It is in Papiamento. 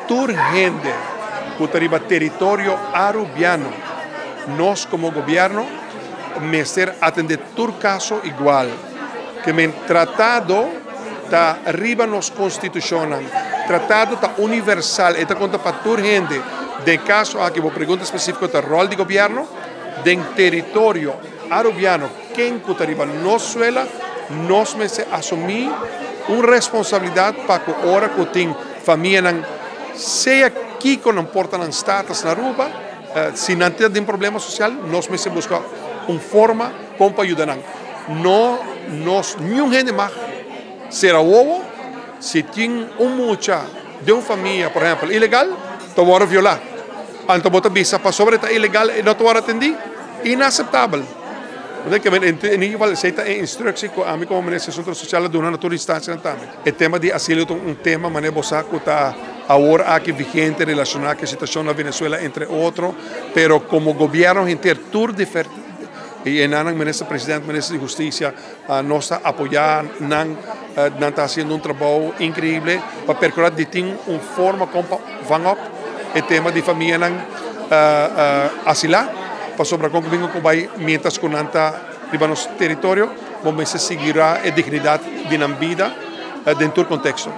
Tur hende cu ta riba teritorio Arubiano, nos como gobierno mester atende tur caso igual. Ke men tratado ta riba nos constitucionnan. Tratado ta universal, e ta conta pa tur hende. Den caso aki bo pregunta specifico ta rol di gobierno den teritorio Arubiano, ken cu ta riba nos suela, nos mester asumi un responsabilidad pa cu ora cu tin famianan, sea kico nan por ta nan status na Aruba, si nan ta den problema social, nos mester busca un forma con pa yuda nan. No nos niun hende mag cera wowo si tin un mucha den un famia, por ehempel, ilegal, ta worde viola. Anto bo ta bisa pasobra e ta ilegal e no ta worde atendi? Inaceptabel. En ieder geval esey ta e instructie cu ami como Minister di Asuntonan Social a duna na tur instancianan tambe. E tema di asilo ta un tema manera bo sa cu ta awor aki vigente relaciona cu e situacion na Venezuela entre otro, pero como gobierno henter tur y enanan Minister President, Minister di Husticia nos ta apoya nan, nan ta haciendo un trabou increible pa percura di tin un forma con pa vang op e tema di famianan asila, pasobra con cu bin cu bay mientras cu nan ta riba nos teritorio, bo mester sigura e dignidad di nan bida den tur contexto.